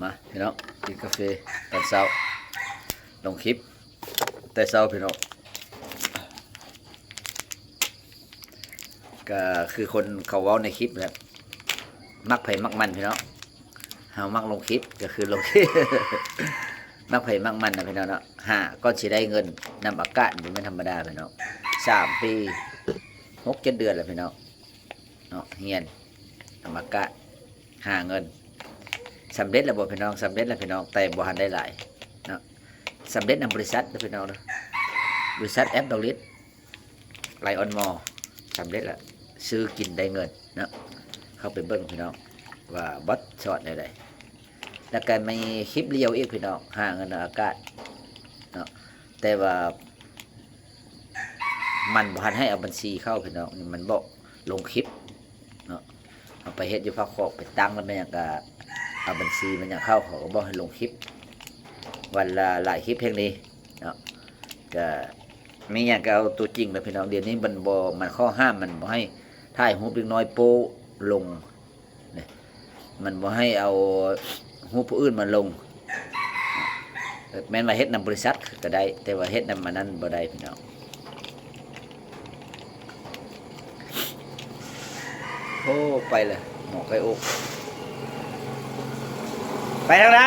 ມາພີ່ນ້ອງ ກິນກາເຟຕອນເຊົ້າ ລົງຄລິບແຕ່ເຊົ້າພີ່ນ້ອງ. ກໍຄືຄົນເຂົາເວົ້າໃນຄລິບແຫຼະ ມັກໃຜມັກມັນພີ່ນ້ອງ. ເຮົາມັກລົງຄລິບກໍຄືລົງຄລິບ ມັກໃຜມັກມັນນະພີ່ນ້ອງເນາະ. ຫ້າ ກ່ອນຊິໄດ້ເງິນນຳອາກາດ ບໍ່ແມ່ນທຳມະດາພີ່ນ້ອງ. ສາມປີ ຫົກເຈັດເດືອນແລ້ວພີ່ນ້ອງເນາະ ຮຽນນຳອາກາດ ຫາເງິນ. ສຳເລັດແລ້ວບໍ່ພີ່ນ້ອງ? ສຳເລັດແລ້ວພີ່ນ້ອງ ແຕ່ບໍ່ທັນໄດ້ຫຼາຍເນາະ. ສຳເລັດນຳບໍລິສັດເດີພີ່ນ້ອງເດີ ບໍລິສັດແອັບດອງລິດ ໄລອອນມໍ ສຳເລັດລະ ຊື້ກິນໄດ້ເງິນເນາະ. ເຂົ້າໄປເບິ່ງພີ່ນ້ອງວ່າບັດຊອດແນວໃດ. ແລ້ວກໍມີຄລິບລຽວອີກພີ່ນ້ອງ ຫາເງິນນຳອາກາດເນາະ ແຕ່ວ່າມັນບໍ່ທັນໃຫ້ເອົາບັນຊີເຂົ້າພີ່ນ້ອງ ມັນບອກລົງຄລິບເນາະ. ເຮົາໄປເຮັດຢູ່ພາກຄອກ ໄປຕັ້ງແລ້ວແມ່ນຫຍັງກໍເອົາບັນຊີແມ່ນຫຍັງເຂົ້າ ເຂົາກໍບອກໃຫ້ລົງຄລິບ ວັນລະຫຼາຍຄລິບແຮ່ງດີເນາະ. ກໍມີຫຍັງກໍເອົາຕົວຈິງເດີພີ່ນ້ອງ. ດຽວນີ້ມັນບໍ່ ມັນຂໍ້ຫ້າມ ມັນບໍ່ໃຫ້ຖ່າຍຮູບເດັກນ້ອຍໂປ້ລົງ ນີ້ ມັນບໍ່ໃຫ້ເອົາຮູບຜູ້ອື່ນມາລົງ. ແມ່ນວ່າເຮັດນຳບໍລິສັດກໍໄດ້ ແຕ່ວ່າເຮັດນຳອັນນັ້ນບໍ່ໄດ້ພີ່ນ້ອງ. ໂອ້ ໄປເລີຍ ໝໍໄກ່ອົກ ໄປທາງໃດ?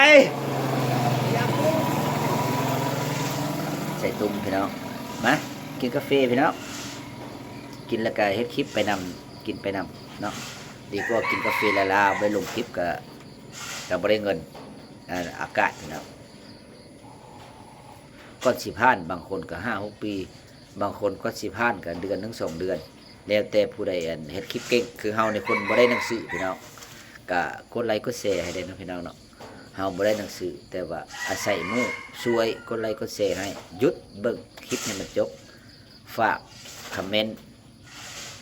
ໃສ່ຕຸ່ມພີ່ນ້ອງ. ມາກິນກາເຟພີ່ນ້ອງ ກິນແລ້ວກໍເຮັດຄລິບໄປນຳ ກິນໄປນຳເນາະ. ດີກວ່າກິນກາເຟລ້າໆ ໄປລົງຄລິບກໍ ກໍບໍ່ໄດ້ເງິນ ອາ ອາກາດພີ່ນ້ອງ. ກ່ອນຊິຜ່ານ ບາງຄົນກໍຫ້າຫົກປີ ບາງຄົນກໍຊິຜ່ານກໍເດືອນໜຶ່ງສອງເດືອນ ແລ້ວແຕ່ຜູ້ໃດ ອັນ ເຮັດຄລິບເກັ່ງ. ຄືເຮົານີ້ຄົນບໍ່ໄດ້ໜັງສືພີ່ນ້ອງ ກໍກົດໄລກົດແຊໃຫ້ແດ່ເນາະພີ່ນ້ອງເນາະ. ເຮົາບໍ່ໄດ້ໜັງສື ແຕ່ວ່າອາໄສໝູ່ຊ່ວຍກົດໄລກົດແຊໃຫ້ ຢຸດເບິ່ງຄລິບໃຫ້ມັນຈົບ ຝາກຄອມເມັນ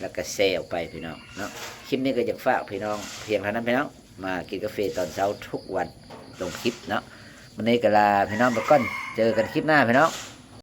ແລ້ວກໍແຊອອກໄປພີ່ນ້ອງເນາະ. ຄລິບນີ້ກໍຢາກຝາກພີ່ນ້ອງພຽງເທົ່ານັ້ນພີ່ນ້ອງ. ມາກິນກາເຟຕອນເຊົ້າທຸກວັນ ລົງຄລິບເນາະ. ມື້ນີ້ກໍລາພີ່ນ້ອງໄປກ່ອນ ເຈີກັນຄລິບໜ້າພີ່ນ້ອງ.